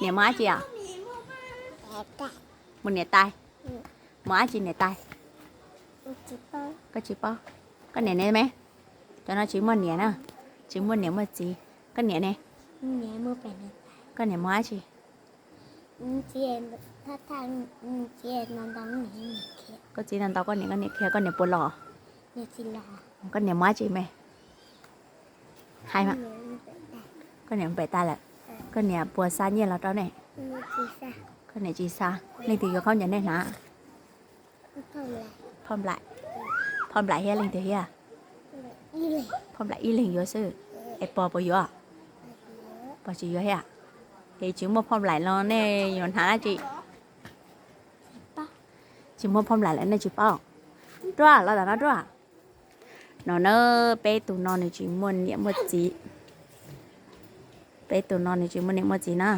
Niam mus dab tsi os? Mus niam tais. Mus dab tsi niam tais? Koj tsis paub. Koj niam ne me? Cov no tsis muaj niam na, tsis muaj niam muaj txiv. Koj niam ne? Koj niam mus dab tsi? Koj txiv ntaus ntaus koj niam, koj niam khiav, koj niam puas los? Koj niam mus dab tsi me? Hais mas. Koj niam pem tas lawm. Koj niam puas xa nyiaj los rau nej? Koj niam tsis xa. Leej twg yuav khaub ncaws nej hnav? Phoj Nplaim. Phoj Nplaim thiab leej twg thiab? Phoj Nplaim ib leeg yuav xwb. Es Pog puas yuav? Pog tsis yuav thiab. Es tsis muaj Phoj Nplaim los nej yuav hnav dab tsi? Tsis muaj Phoj Nplaim lawm nej tsis paub. Ruaj, los tom no Ruaj. No na, peb tus no nws tsis muaj niam muaj txiv. Peb tus no nws tsis muaj niam muaj txiv na.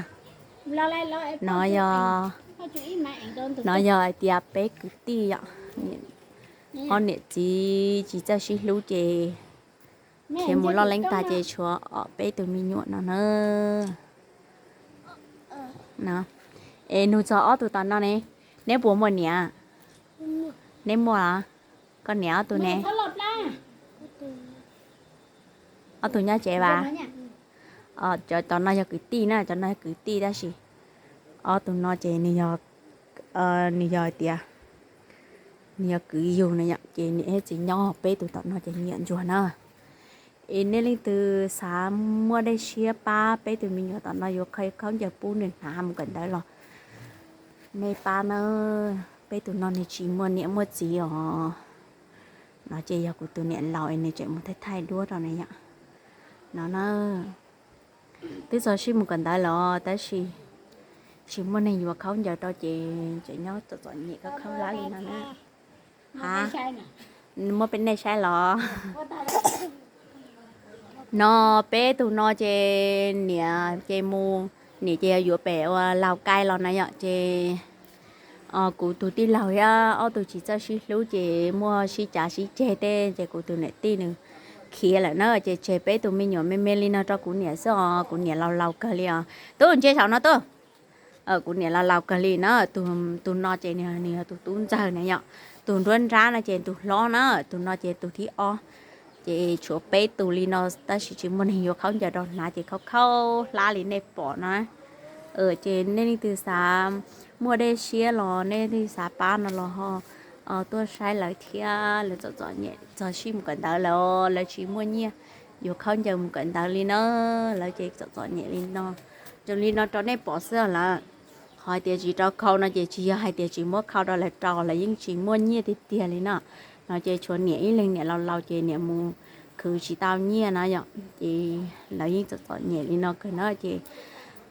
No yog, no yog hais tias peb kwv tij yom, ob niam txiv tsis txawj sib hlub ces khiav mus loj leeb tag ces tshuav peb tus me nyuam no na. Es nug txog ob tug tom no ne, neb puas muaj niam? Neb muaj los? Koj niam ob tug ne? Ob tug nyob tsev vas. Cov no yog kwv tij na, cov no yog kwv tij tab sis ob tug no ces nws yog, nws yog tias nws yog kwv yug na yom, ces niam thiab txiv nyob, peb tus tom no ces nyiam ntsuag na. Es nej leej twg xav muaj dej siab pab peb tus me nyuam tom no yuav khaub ncaws pub nws hnav mus kawm ntawv los nej pab na. Peb tus no nws tsis muaj niam muaj txiv os. No ces yog kuv tus niam laus es nws tseem mus thaij thaij duab rau nws yom. No na, twb txog sij mus kawm ntawv los tab sis tsis muaj neeg yuav khaub ncaws rau ces tseem nyob txom txom nyem khaub khaub hlab li no na. Ha, muab peb nej saib los? No peb tus no ces niam ces mus, niam ces yuav pem ua Laus Kai los na yom, ces kuv tus tij laug thiab ob tug tsis txawj sib hlub ces muaj sib cav sib ceg tej ces kuv tus niam tij nws khiav lawm na, ces tseg peb tus me nyuam me me li no rau kuv niam xwb os, kuv niam laus laus kawg li os. Tub ntsia saum no tub. Kuv niam laus laus kawg li na, tus no ces nws yog tus tub ntxawg na yom, tus nruab nrab no ces tus hlob na, tus no ces tus thib ob. Ces tshuav peb tus li no tab sis tsis muaj neeg yuav khaub ncaws rau hnav ces khaub khaub hlab li nej pom na. Ces nej leej twg xav muaj dej siab los nej leej twg xav pab no los ho tuaj saib lawv thiab, lawv txom txom nyem txog sij mus kawm ntawv lawm, lawv tsis muaj nyiaj yuav khaub ncaws mus kawm ntawv li na, lawv ces txom txom nyem li no. Zoo li no rau nej pom xwb lawm. Qhov hais tias tsis rau khau no ces tsis yog hais tias tsis muab khau rau lawv rau, lawv yeej tsis muaj nyiaj tiag tiag li no. No ces tshuav niam ib leeg, niam laus laus ces niam mus khwv tsis tau nyiaj na yom, ces lawv yeej txom txom nyem li no kawg na. Ces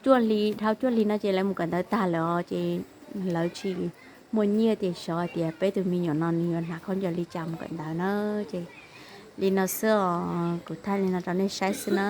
cuaj hli, dhau cuaj hli no ces lawv mus kawm ntawv tag lawm os, ces lawv tsis muaj nyiaj tias xyov tias peb tus me nyuam no nws yuav hnav khaub ncaws li cas mus kawm ntawv na. Ces li no xwb os, kuv thaij li no rau nej saib xwb na.